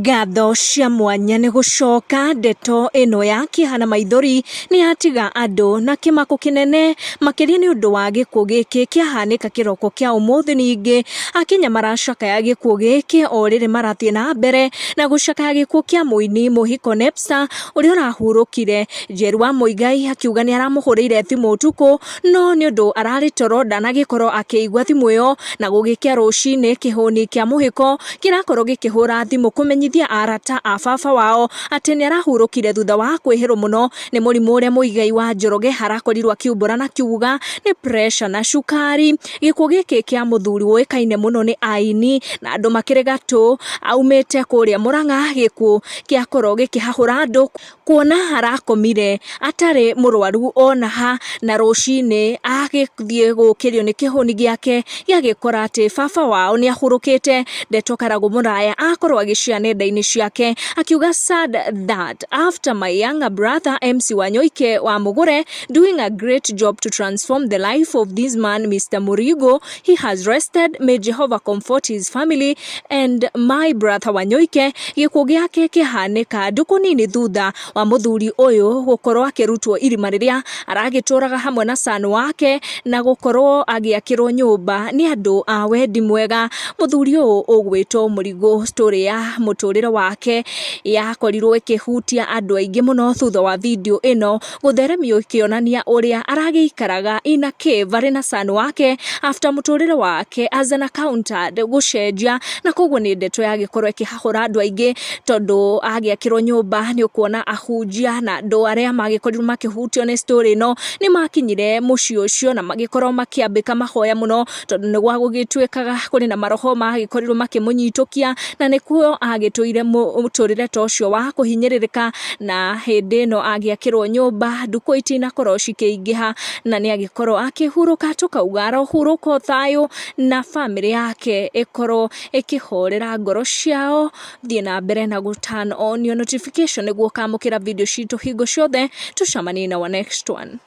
Ngatho cia mwanya nĩ gũcoka ndeto ĩno ya kĩeha na maithori nĩ yatiga andũ na kĩmako kĩnene makĩria nĩ ũndũ wa gĩkuũ gĩkĩ kĩahanĩka kĩroko kĩa ũmũthĩ. Ningĩ Akenya maracakaya gĩkuũ gĩkĩ o rĩrĩ marathiĩ na mbere na gũcakaya gĩkuũ kĩa mũini Mũhiko Nepsa ũrĩa ũrahurũkire. Njeru wa Muigai akiuga nĩ aramũhũrĩire thimũ ũtukũ no nĩ ũndũ ararĩ toro ndanagĩkorwo akĩigua thimũ ĩyo, na gũgĩkĩa rũcinĩ kĩhũni kĩa Mũhiko kĩrakorwo gĩkĩhũra thimũ kũmenyithia arata a baba wao atĩ nĩ arahurũkire thutha wa kwĩhĩrwo mũno nĩ mũrimũ ũrĩa Muigai wa Njoroge arakorirwo akiumbũra na kiuga nĩ pressure na cukari. Gĩkuũ gĩkĩ kĩa mũthuri ũĩkaine mũno nĩ aini na andũ makĩrĩ gatũ aumĩte kũrĩa Mũrang'a, gĩkuũ gĩakorwo gĩkĩhahũra andũ kuona arakomire atarĩ mũrwaru ona ha, na rũcinĩ agĩthiĩ gũkĩrio nĩ kĩhũni gĩake gĩagĩkora atĩ baba wao nĩ ahurũkĩte. Ndeto Karagũ Mũraya akorwo agĩshare nenda-inĩ ciake akiuga, "Sad that after my younger brother MC Wanyoike wa Mũgũre doing a great job to transform the life of this man Mr. Murigo, he has rested. May Jehovah comfort his family and my brother Wanyoike." Gĩkuũ gĩake kĩhanĩka ndukũ nini thutha wa mũthuri ũyũ gũkorwo akĩrutwo irima rĩrĩa aragĩtũraga hamwe na son wake na gũkorwo agĩakĩrwo nyũmba nĩ andũ a wendi mwega. Mũthuri ũyũ ũgwĩtwo Mũrigo, story ya mũtũrĩre wake yakorirwo ĩkĩhutia andũ aingĩ mũno thutha wa video ĩno gũtheremio ĩkĩonania ũrĩa aragĩikaraga in a cave arĩ na son wake after mũtũrĩre wake as an accountant gũcenjia, na koguo nĩ ndeto yagĩkorwo ĩkĩhahũra andũ aingĩ tondũ agĩakĩrwo nyũmba nĩ ũkuona ahunjia na andũ arĩa magĩkorirwo makĩhutio nĩ story ĩno nĩ makinyire mũciĩ ũcio na magĩkorwo makĩambĩka mahoya mũno tondũ nĩ gwa gũgĩtuĩkaga kũrĩ na maroho magĩkorirwo makĩmũnyitũkia na nĩkuo agĩtũire mũtũrĩre ta ũcio wa kũhinyĩrĩrĩka. Na hĩndĩ ĩno agĩakĩrwo nyũmba ndukũ itinakorwo cikĩingĩha na nĩ agĩkorwo akĩhurũka, tũkauga arohurũka thayũ na bamĩrĩ yake ĩkorwo ĩkĩhorera ngoro ciao. Thiĩ na mbere na gũ turn on your notification nĩguo ũkamũkĩra video citũ hingo ciothe. Tũcemanie na our next one.